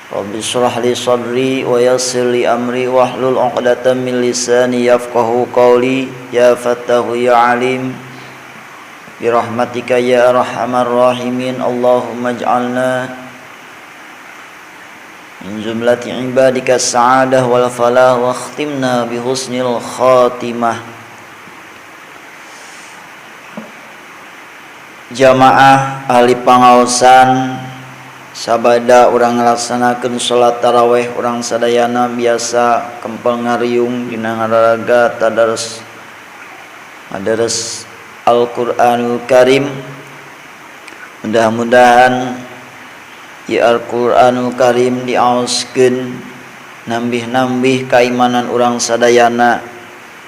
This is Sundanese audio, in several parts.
Rabbi shrah li sadri wa yassir li amri wahlul 'uqdatam min lisani yafqahu qawli. Ya Fattahu ya Alim, bi rahmatika ya arhamar rahimin. Allahumma ij'alna min jumlati ibadika as-sa'adah wal falah wa khtimna bi husnil khatimah. Jamaah ahli pangaosan sabada urang ngalaksanakeun salat tarawih, urang sadayana biasa kempel ngariung dina ngararaga tadarus madaras Al-Qur'anul Karim. Mudah-mudahan ieu Al-Qur'anul Karim diaoskeun nambih-nambih kaimanan urang sadayana.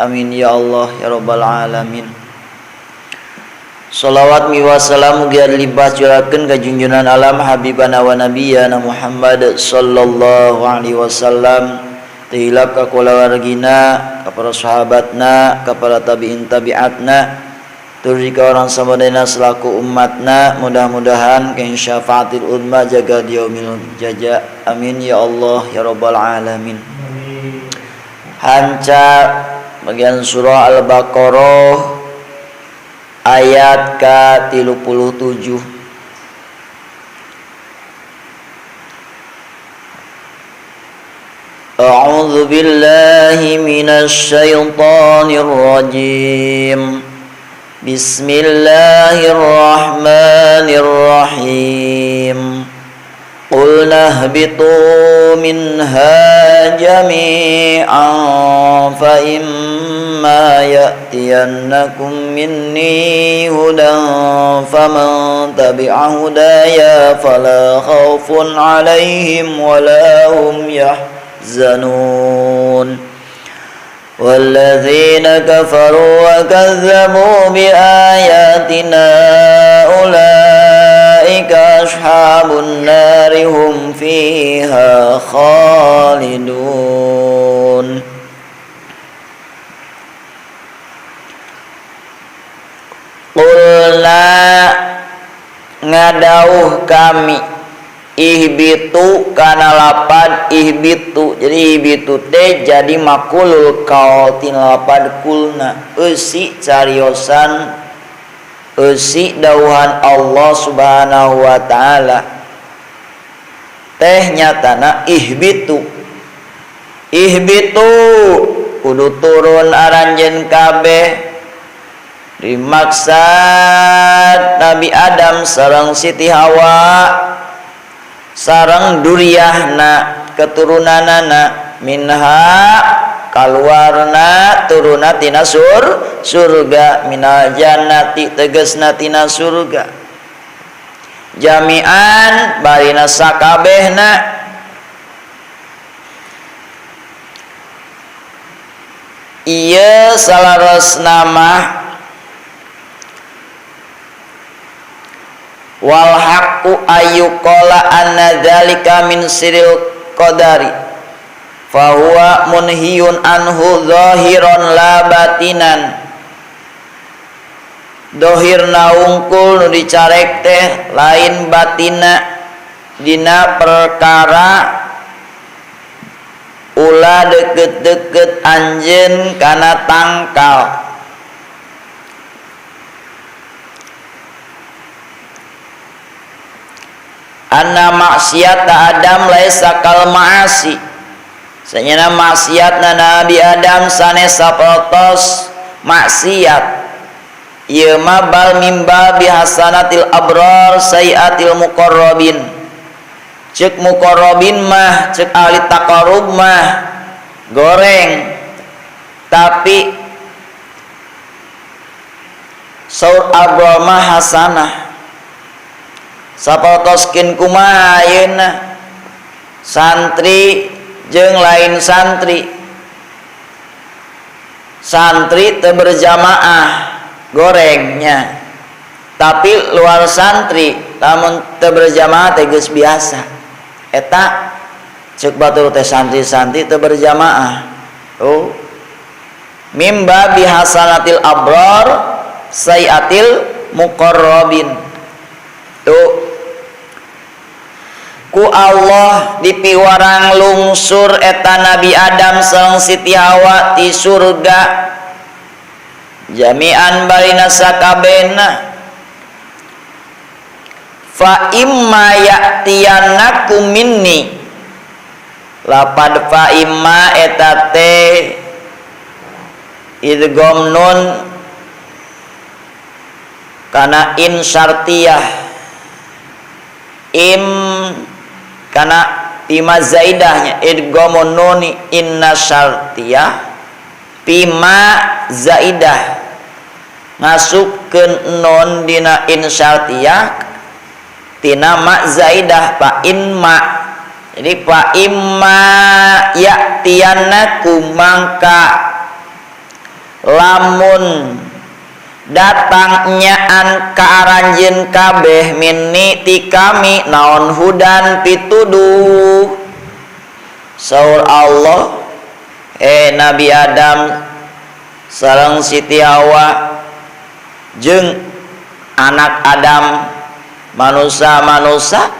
Amin ya Allah ya rabbal alamin. Salawat miwa salam mugi limbah curakeun ka junjungan alam habibana wa nabiyana Muhammad sallallahu alaihi wasallam, teu hilap ka kulawargina, ka para sahabatna, ka para tabi'in tabi'atna, tur ka orang samadayana selaku umatna. Mudah-mudahan ka syafaatil umma jaga yaumil jaza. Amin ya Allah ya rabbal alamin. Hanca bagian surah Al-Baqarah ayat ka-37. A'udzu billahi minasy syaithanir rajim. Bismillahirrahmanirrahim. Qulna ihbitu minha jami'an fa imma ya'tiyannakum minni hudan faman tabi'a hudaya fala khaufun 'alaihim wala hum yahzanun. Walladzina kafaru wa kazzabu bi ayatina ulaika ashabun nari hum fiha khalidun. Qulna ngadauh kami, ihbitu kana lapad ihbitu. Jadi ihbitu teh jadi makulul kaul tina lapad kulna, eusi cariosan, eusi dauhan Allah Subhanahu wa taala teh nyatana ihbitu. Ihbitu kudu turun aranjeun kabeh. Dimaksad Nabi Adam sareng Siti Hawa sareng duriahna keturunanana, minha kaluarna turuna tina surga, minal jannati tegesna tina surga, jami'an barina sakabehna. Ieu salarosna mah wal haqqu ayyuqala anna dzalika min siril qadari fahuwa munhiyun anhu zahiran la batinan. Dohirna wungkul nu dicarek teh lain batina dina perkara ulah deket-deket anjeun kana tangkal. Anna maksiat Adam laisa kal ma'asi. Sanyana maksiatna Nabi Adam sanes saprotos maksiat. Ieu mah bal mimba bihasanatil abrar sayiatil muqarrabin. Cek muqarrabin mah, cek ahli taqarrub mah goreng. Tapi saur abrar mah hasanah. Sapertoskeun kumaha ayeuna santri jeung lain santri. Santri teu berjamaah gorengnya, tapi luar santri lamun teu berjamaah teh geus biasa. Eta ceuk batur teh santri-santri teu berjamaah. Oh, mimba bihasanatil abrar sayatil muqarrabin. Tuh. Ku Allah dipiwarang lungsur eta Nabi Adam sareng Siti Hawa ti surga jami'an barina sakabehna. Fa imma ya'tiyannakum minni, lapad fa imma eta teh idgham nun kana in syartiyah, im kana bima zaidahnya idghamun nuni inna syartiyah bima zaidah, ngasupkeun nun dina in syartiyah tina ma zaidah fa in ma. Jadi fa imma ya'tiyannakum mangka lamun datang nyaan ka aranjeun kabeh minni ti kami naon hudan pituduh. Saur Allah, Nabi Adam sareng Siti Hawa jeung anak Adam manusa-manusa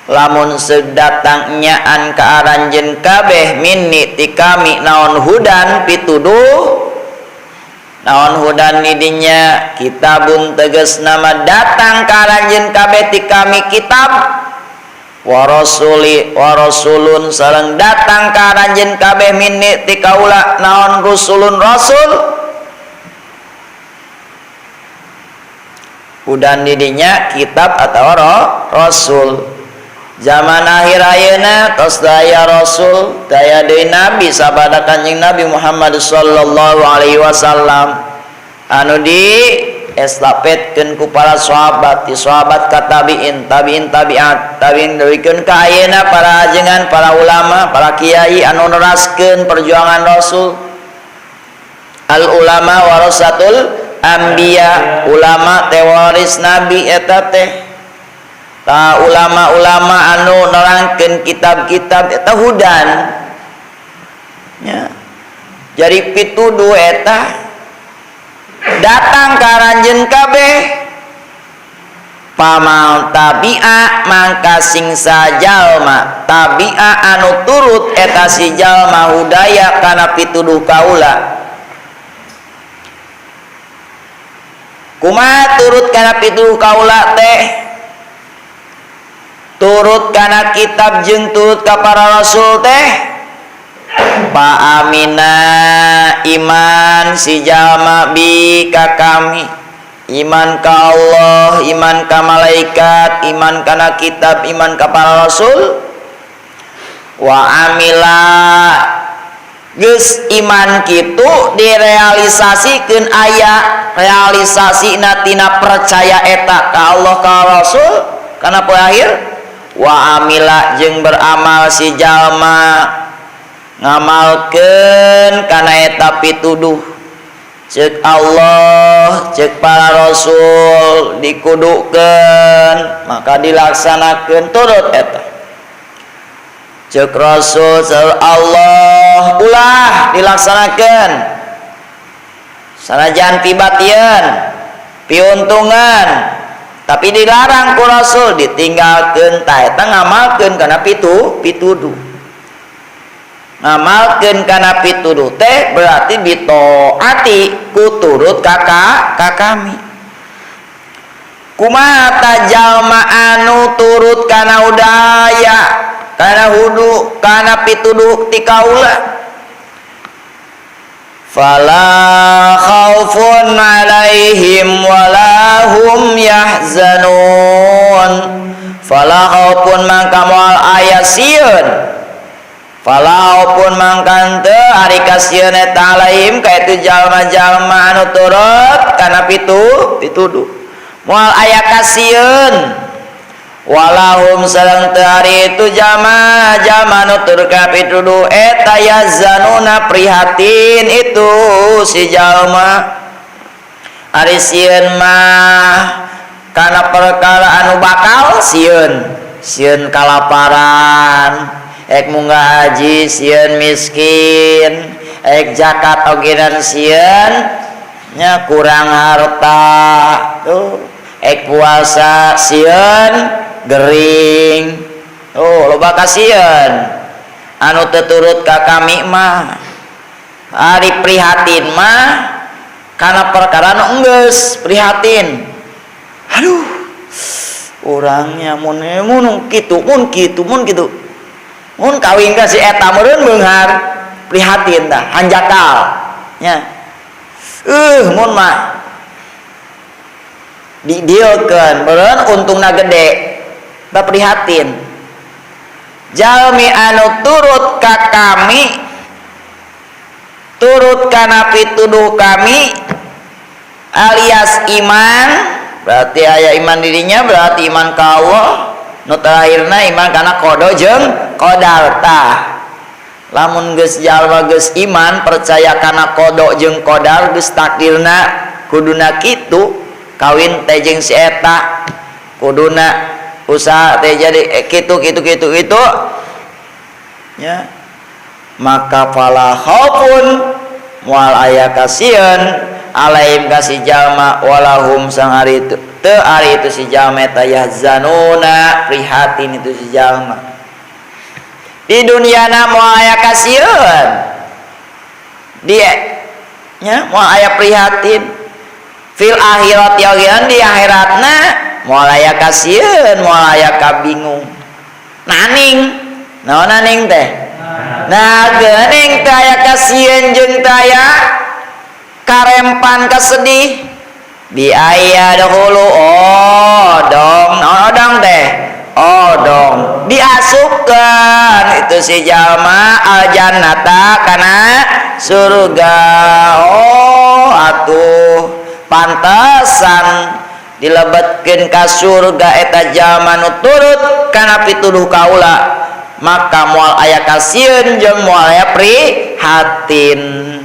lamun sedatang nyaan ka aranjeun kabeh minni ti kami naon hudan pituduh. Naon hudan didinya kitabun tegas nama datang ka aranjeun kabeh ti kami kitab wa rasuli wa rasulun sareng datang ka aranjeun kabeh minni ti kaula naon rusulun rasul. Hudan didinya kitab atau rasul. Zaman akhir ayeuna tos daya rasul daya deui nabi sabada Kanjeng Nabi Muhammad sallallahu alaihi wasallam anu di estafetkeun ku para sahabat, ti sahabat ka tabiin, tabiin tabiat, tabiin deuikeun ka ayeuna para ajengan, para ulama, para kiai anu neraskeun perjuangan rasul. Al ulama warasatul anbiya, ulama teh waris nabi eta teh. Ta ulama-ulama anu nerangkeun kitab-kitab eta hudan nya. Jadi pituduh eta datang ka aranjeun kabeh pamal tabi'a mangka sing sajalma tabi'a anu turut eta si jalma hudaya kana pituduh kaula. Kumaha turut kana pituduh kaula teh? Turut kana kitab jeung turut ka para rasul teh. Pa amina iman si jalma bi ka kami, iman ka Allah, iman ka malaikat, iman kana kitab, iman ka para rasul. Wa amila geus iman kitu direalisasikeun aya realisasina tina percaya eta ka Allah ka rasul kana poe akhir. Wa amila jeung beramal si jalma ngamalkeun kana eta pituduh ceuk Allah ceuk para rasul dikudukeun maka dilaksanakeun turut eta. Ceuk rasul ceuk Allah ulah dilaksanakeun sanajan pibatieun piuntungan tapi dilarang ku rasul ditinggalkeun tah eta ngamalkeun kana pituduh. Ngamalkeun kana pituduh teh berarti bitaati ku turut ka kami. Kumaha ta jalma anu turut kana hudaya kana hudu kana pituduh ti kaula? Fala khaufun alaihim wala hum yahzanun. Fala khaufun mangka moal aya sieun, fala khaufun mangka teu ari kasieun eta alaihim ka itu jalma-jalma anu turut kana pituduh moal aya kasieun. Walahum sareng teu ari itu jalma-jalma nu turut kana pituduh eta yazanuna prihatin itu si jalma. Ari sieun mah kana perkara anu bakal sieun, sieun kalaparan, ek munggah haji sieun miskin, ek zakat ogenan sieun nya kurang harta tuh, ek puasa sieun gering. Oh, loba kasieun anu teu turut ka kami mah. Ari prihatin mah kana perkara nu enggeus prihatin. Aduh, urangnya mun mun kitu, mun kitu, mun kitu. Mun kawin ka si eta meureun beunghar, prihatin tah, hanjakal nya. Mun mah didealkeun meureun untungna gede, tah prihatin. Jalmi anu turut ka kami, turut kana pituduh kami alias iman, berarti aya iman dirinya, berarti iman ka Allah. Nu terakhirna iman kana qada jeung qadar tah. Lamun geus jalma geus iman percaya kana qada jeung qadar, geus takdirna kuduna kitu, kawin teh jeung si eta kuduna usaha teh jadi kitu kitu kitu kitu nya, maka fala khaufun moal aya kasieun alaihim ka si jalma walahum sang ari itu teu ari itu si jalma eta yahzanuna prihatin itu si jalma. Di duniana moal aya kasieun, dia nya moal aya prihatin. Fil akhirat yagian di akhiratna moal aya kasieun, moal aya kabingung. Naning naon naning teh? Nah geuning teh aya kasieun jeung teh aya karempan kasedih. Bi aya dahulu odong, naon odong teh? Odong diasupkeun itu si jalma aljannata kana surga. Oh atuh pantasan dilebetkeun ka surga eta jalma nu turut kana pituduh kaula, maka moal aya kasieun jeung moal aya prihatin.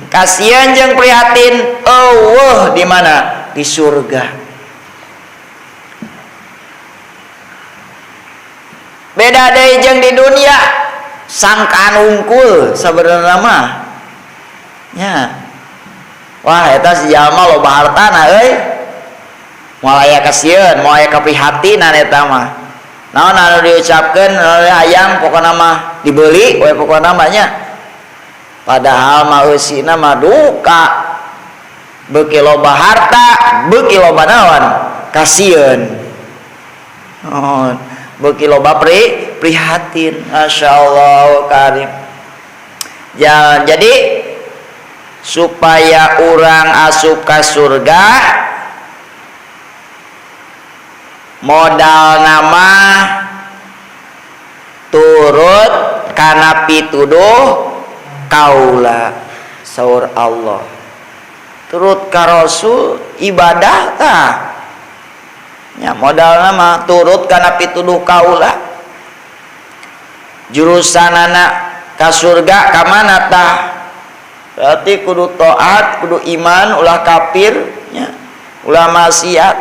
Kasieun jeung prihatin eueuh di mana? Di surga. Beda deui jeung di dunia, sangkaan unggul sabenerna mah nya. Wah eta si jalma loba hartana euy, moal aya kasieun, moal aya kaprihatinan eta mah. Naon anu diucapkeun hayang pokona mah dibeli we pokona mah nya. Padahal mah eusina mah duka, beuki loba harta beuki loba naon kasieun. Oh, beuki loba prihatin. Masyaallah karim. Ya, jadi supaya urang asup ka surga modal nama turut kana pituduh kaula saur Allah, turut ka Rasul ibadah tah nya, modal nama turut kana pituduh kaula. Jurusanana ka surga ka mana tah? Berarti kudu taat, kudu iman, ulah kafir nya, ulah maksiat.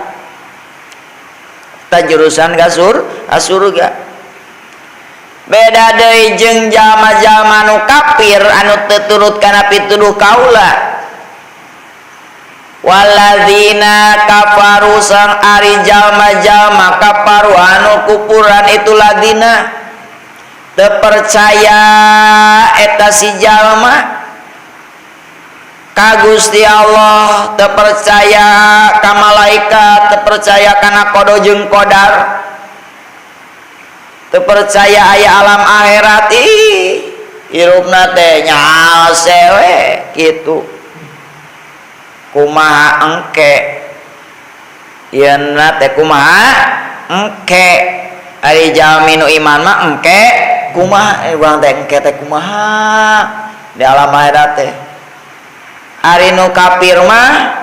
Ta jurusan ka surga. Beda deui jeung jalma-jalma nu kafir anu teu turut kana pituduh kaula. Waladzina kafaru sang ari jalma-jalma kafaru anu kufuran itu ladina teu percaya eta si jalma ka Gusti Allah, teu percaya ka malaikat, teu percaya kana qada jeung qadar, teu percaya aya alam akhirat. Ih, hirupna teh nyalse we kitu. Kumaha engke yeuna teh, kumaha engke ari jalmi nu iman mah engke kumaha, urang teh engke teh kumaha di alam akhirat teh. Ari nu kafir mah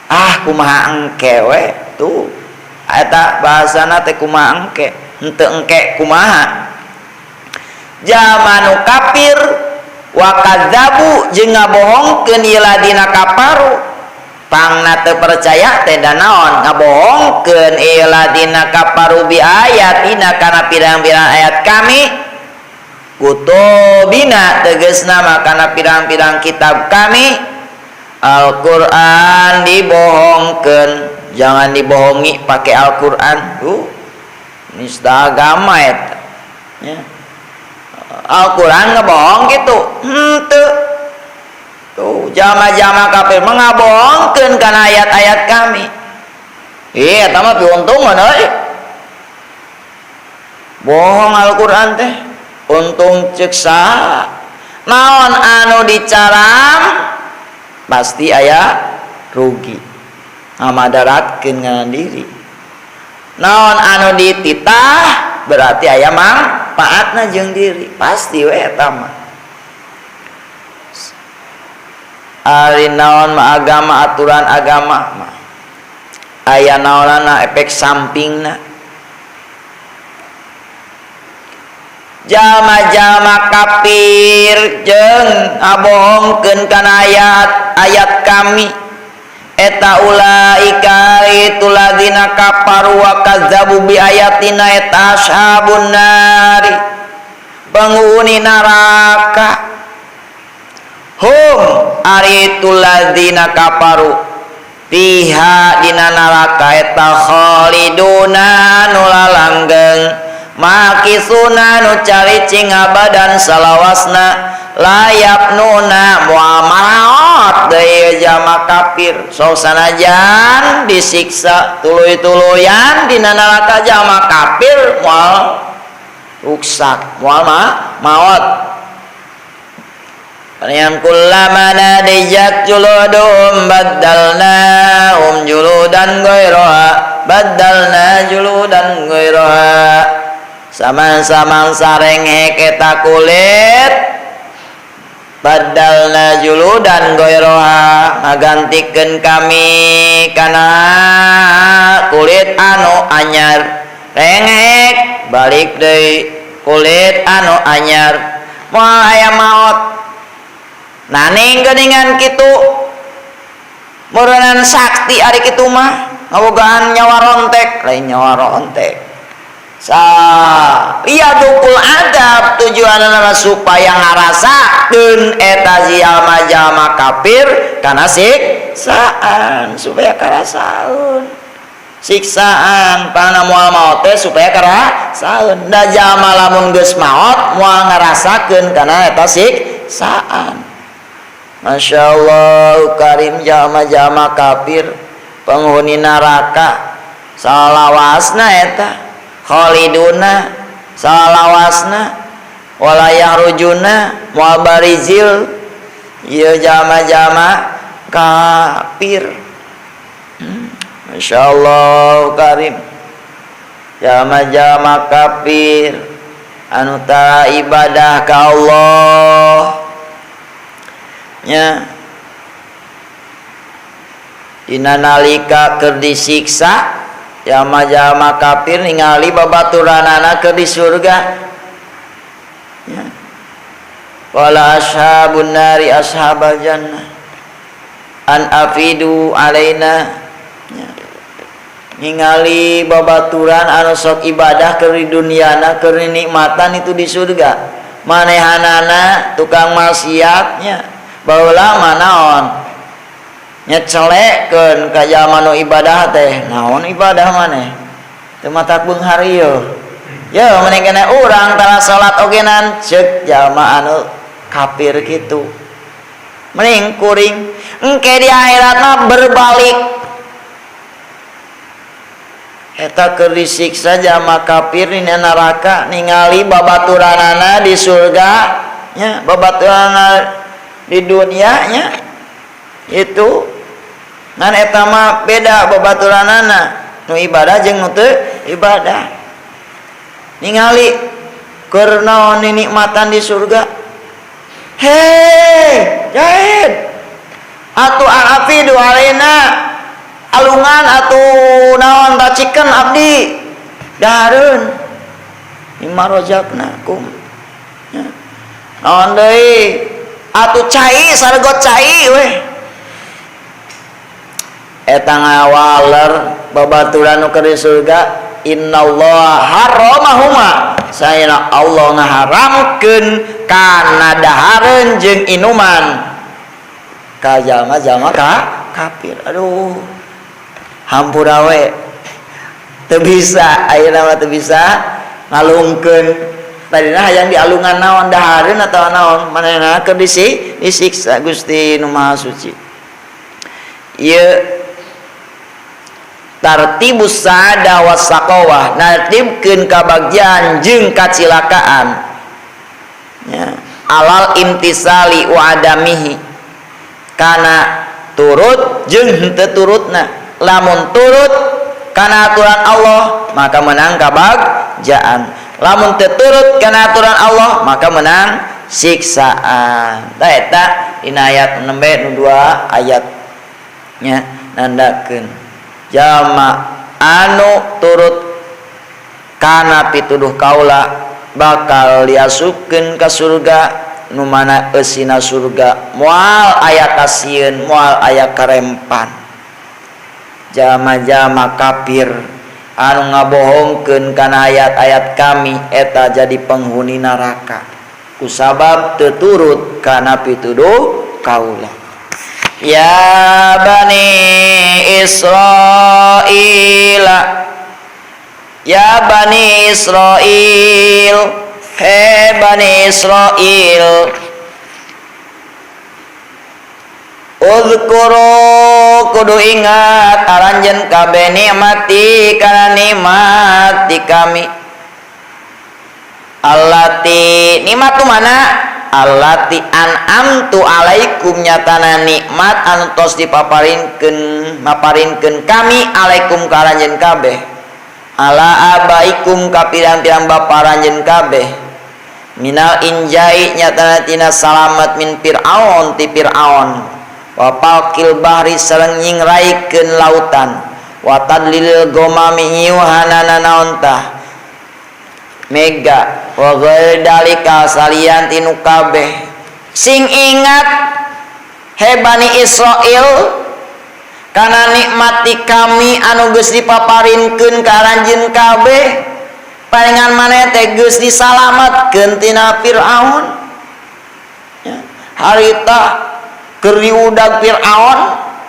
ah kumaha engke we tuh, eta bahasana teh kumaha engke, henteu engke kumaha. Jalma nu kafir wa kadzabu jeung ngabohongkeun ieu ladina kafaru, pangna teu percaya teh da naon ngabohongkeun ieu ladina kafaru bi ayatina kana pirang-pirang ayat kami, kutubina tegasna mah kana pirang-pirang kitab kami. Al-Qur'an dibohongkeun, jangan dibohongi pakai Al-Qur'an. Nista agama eta. Ya. Al-Quran ngebohong gitu henteu. Tuh jama-jama kafir mengabohongkeun kana ayat-ayat kami. Iya, eta mah piuntungan euy. Bohong Al-Quran teh. Untung ceuk saha? Naon anu dicaram pasti aya rugi. Ngamadaratkeun kana diri. Naon anu dititah berarti aya mangpaatna jeung diri. Pasti we eta mah. Ari naon mah agama, aturan agama mah aya naonana efek sampingna. Jalma-jalma kafir jeung ngabohongkeun kana ayat-ayat kami eta ulaika itu ladzina kafaru wa kazzabu bi ayatina eta ashabun nari penghuni neraka. Hum ari itu ladzina kafaru fiha dina neraka eta khaliduna nu lalanggeng makisuna nu caricing abadan salawasna layap nuna moal maraot deui jalma kafir. Sok sanajan disiksa tuluy-tuluyan dina neraka jalma kafir moal ruksak moal maot. Yang kullama nadijat juludum baddalnahum juludan ghairaha baddalna juludan ghairaha. Sama-sama sarengek eta kulit baddalna juludan ghairaha ngagantikeun kami kana kulit anu anyar. Rengek balik deui kulit anu anyar moal aya maot. Naning geuningan kitu meureunnan sakti ari kitu mah ngabogaan nyawa rontek lain nyawa rontek. Sa liyadukul adab tujuanna supaya ngarasakeun eta jalma-jalma kafir kana siksaan supaya karasaeun siksaan pana moal maot teh supaya karasaeun. Da jalma lamun geus maot moal ngarasakeun kana eta siksaan. Masya Allah karim jalma-jalma kafir penghuni neraka salawasna eta khaliduna salawasna wala yahrujuna moal barizil ieu jalma-jalma kafir. Masya Allah karim jalma-jalma kafir anu tara ibadah ka Allah nya dina nalika keur disiksa jalma-jalma kafir ningali babaturanana keur di surga nya. Wala ashabun nari ashabal jannah an afidu alaina nya. Ningali babaturan anu sok ibadah keur di duniana keur nikmatan itu di surga manehanana tukang maksiatnya baheula mah naon nyecelekeun ka jalma nu ibadah teh naon ibadah maneh teu matak beunghar ieu ye mending keneh urang tara salat ogenan ceuk jalma anu kafir kitu mending kuring engke di akhirat mah berbalik eta keur disiksa jalma kafir dina neraka ningali babaturanana di surga nya babaturanana di dunia nya itu ngan eta mah beda babaturanana nu ibadah jeung nu teu ibadah ningali keur naon nikmatan di surga. Hei jahid atuh afidu alaina alungan atuh naon racikan abdi dahareun mimma razaqnakum nya naon deui atuh cai sargot cai weh eta ngawaler babaturan nu keur di surga innallaha haramahuma saena Allah ngaharamkeun kana dahareun jeung inuman ka jalma-jalma ka kafir. Aduh hampura we teu bisa ayeuna mah teu bisa ngalungkeun Tadina hayang dialungan naon dahareun atawa naon manehna keur disiksa Gusti nu Maha Suci. Ieu tartibus sa'adah was saqawah, nartibkeun kabagjaan jeung kacilakaan. Ya, alal imtisali wa adamihi, kana turut jeung henteu turutna. Lamun turut kana aturan Allah maka menang kabagjaan, lamun teu turut kana aturan Allah maka menang siksaan. Tah eta dina ayat nembe nu 2 ayat nya nandakeun jalma anu turut kana pituduh kaula bakal diasupkeun ka surga nu mana eusina surga moal aya kasieun, moal aya karempan. Jalma-jalma kafir anu ngabohongkeun kana ayat-ayat kami eta jadi penghuni neraka kusabab teu turut kana pituduh kaula. Ya Bani Israil, ya Bani Israil, he Bani Israil, uzkuru kudu ingat aranjeun kabeh nikmati kana nikmat di kami. Allati nikmat tu mana? Allati an'amtu alaikum, nyatana nikmat anu tos dipaparinkeun maparinkeun kami alaikum ka aranjeun kabeh, ala abaikum ka pirang-pirang bapa aranjeun kabeh, minal injai nyatana tina salamet min Fir'aun ti Fir'aun, wa palkil bahri sareng nyingraikeun lautan, wa tadlil gomami nyuhanana naon tah mega, wa ghairi dalika salian tinu kabeh. Sing ingat he Bani Israil kana nikmati kami anu geus dipaparinkeun ka aranjeun kabeh, palingan maneh teh geus disalametkeun tina Firaun. Ya, harita keur diudag Firaun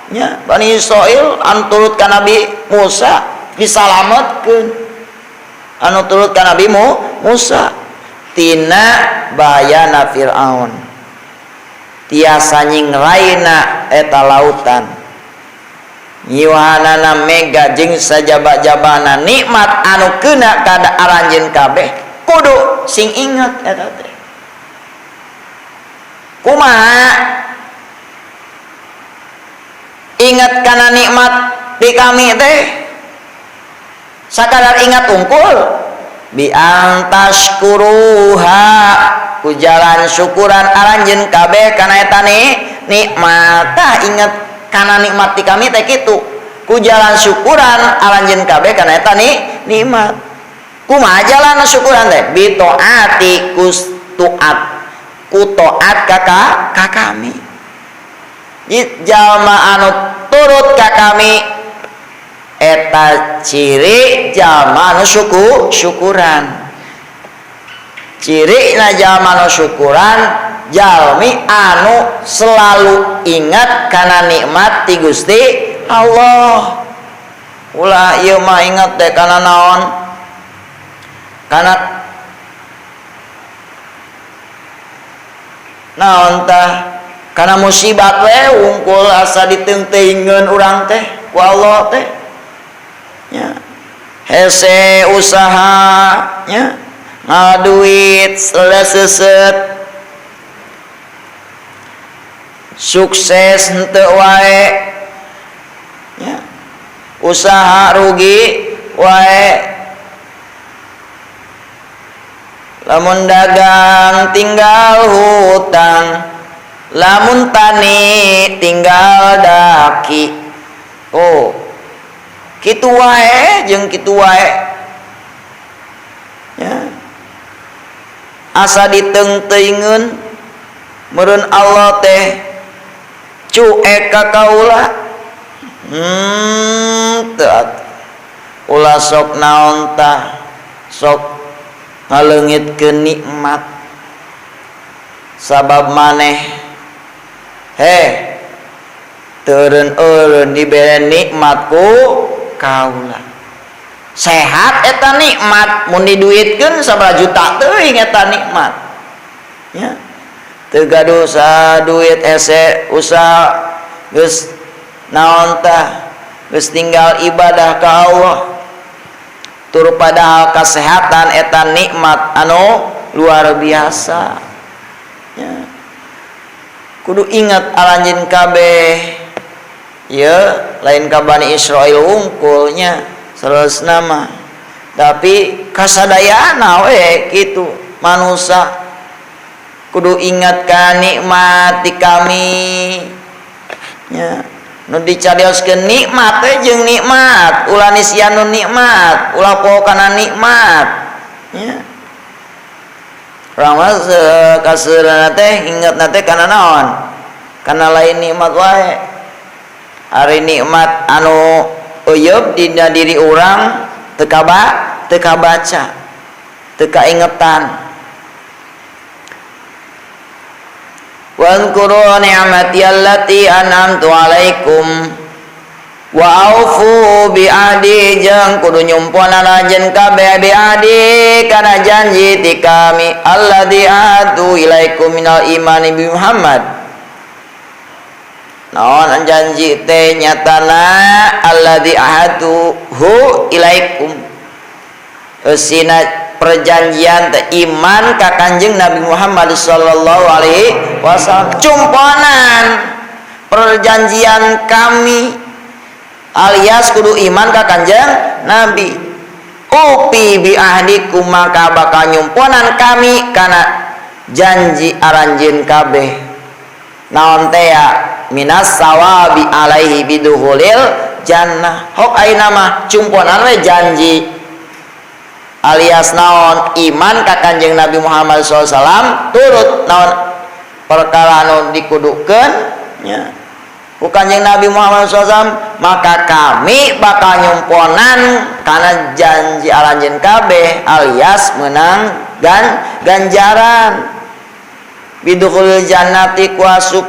nya Bani Israil anu turut ka Nabi Musa disalametkeun, anu turut ka Nabi Musa tina bahayana Firaun, tiasa nyingraina eta lautan, nyiwahanana mega jeung sajaba-jabana nikmat anu keuna ka aranjeun kabeh, kudu sing inget eta teh. Kumaha ingat kana nikmat di kami teh? Sakadar ingat unggul bi antashkuruha, ku jalan syukuran aranjeun kabeh kana eta nikmat. Tah ingat kana nikmat di kami teh kitu, ku jalan syukuran aranjeun kabeh kana eta nikmat. Kumaha jalan syukuran teh? Bi taati, ku taat, ku taat ka kami. Jalma anu turut ka kami eta ciri jalma anu syukuran. Ciri na jalma anu syukuran jalmi anu selalu ingat kana nikmat ti Gusti Allah. Ulah ieu mah ingat teh kana naon? Kana naon tah? Kana musibat we wungkul asa diteungteuingeun urang teh ku Allah teh. Nya. Hese usaha nya, ngaduit seleseset, sukses henteu wae nya, usaha rugi wae, lamun dagang tinggal hutang, lamun tani tinggal daki. Oh, kitu wae jeung kitu wae nya, asa diteungteuingeun meureun Allah teh cuek ka kaula. Teu ulah sok naon tah, sok ngaleungitkeun nikmat sabab maneh he teureun-eureun dibere nikmat ku kaula. Sehat eta nikmat, mun diduitkeun sabaraha juta teuing eta nikmat. Ya. Teu gaduh duit hese usaha geus naon tah, geus tinggal ibadah ka Allah. Tur padahal kesehatan eta nikmat anu luar biasa. Ya. Kudu ingat aranjeun kabeh. Ya, lain ka Bani Israil wungkulnya saleresna nama. Tapi kasadayana we kitu manusia kudu ingat ka nikmat di kami. Ya. Nu dicarioskeun nikmat we jeung nikmat, ulah nisyan nu nikmat, ulah poho kana nikmat. Ya. Urang mah kaseurana teh ingetna teh kana naon? Kana lain nikmat wae. Ari nikmat anu euyeub dina diri urang teu kabaca, teu kaingetan. Wadhkuru ni'mati allati an'amtu 'alaikum wa aufu bi ahdi jeung kudu nyumponan anjeun kabeh bi ahdi kana janji ti kami alladzi ahadu ilaikum minal imani bi Muhammad. Naon janji teh nyatana alladzi ahadu hu ilaikum, eusina perjanjian teh iman ka Kanjeng Nabi Muhammad sallallahu alaihi wasallam, cumponan perjanjian kami alias kudu iman ka Kanjeng Nabi. Upi bi ahdikum maka bakal nyumponan kami kana janji aranjeun kabeh. Naon teh ya minas sawabi alaihi biduhulil jannah. Hok ayeuna mah cumponan we janji alias naon iman ka Kanjeng Nabi Muhammad sallallahu alaihi wasallam, turut naon perkara anu dikudukeun nya ku Kanjeng Nabi Muhammad sallallahu alaihi wasallam, maka kami bakal nyumponan kana janji aranjeun kabeh alias menang ganjaran bidukhulil jannati ku asup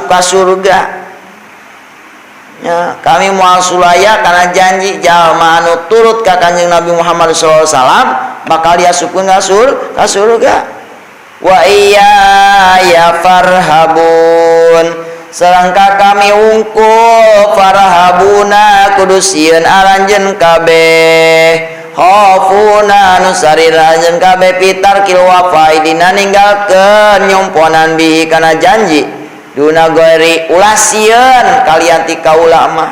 ka surga. Ya, kami moal sulaya karena janji jalma anu turut ka Kanjeng Nabi Muhammad sallallahu alaihi wasallam bakal diasupkeun ka surga. Wa iya ya farhabun, sareng ka kami wungkul farhabuna kudu sieun aranjeun kabeh, khafuna anu sarira anjeun kabeh pitar kil wafa dina ninggalkeun nyomponan bihi kana janji duna ghairi ulah sieun kalian ti kaula mah.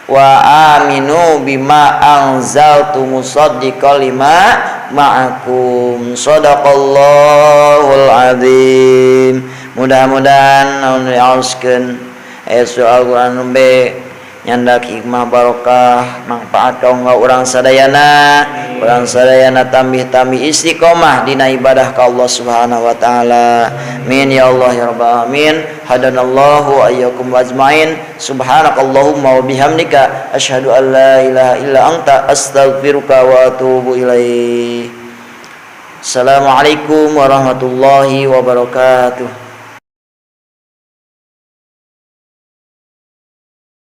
Wa aminu bima anzaltu musaddiqal lima ma'akum. Sadaqallahul azim. Mudah-mudahan naon diaoskeun aya surah Al-Qur'an nembe nyandak hikmah barokah manfaat kaum urang sadayana, urang sadayana tambih-tambih istiqomah dina ibadah ka Allah Subhanahu wa taala. Amin ya Allah ya rabbal alamin. Hadanallahu wa iyyakum ajmain. Subhanakallahumma wa bihamdika asyhadu an la ilaha illa anta astaghfiruka wa atubu ilaik. Assalamualaikum warahmatullahi wabarakatuh.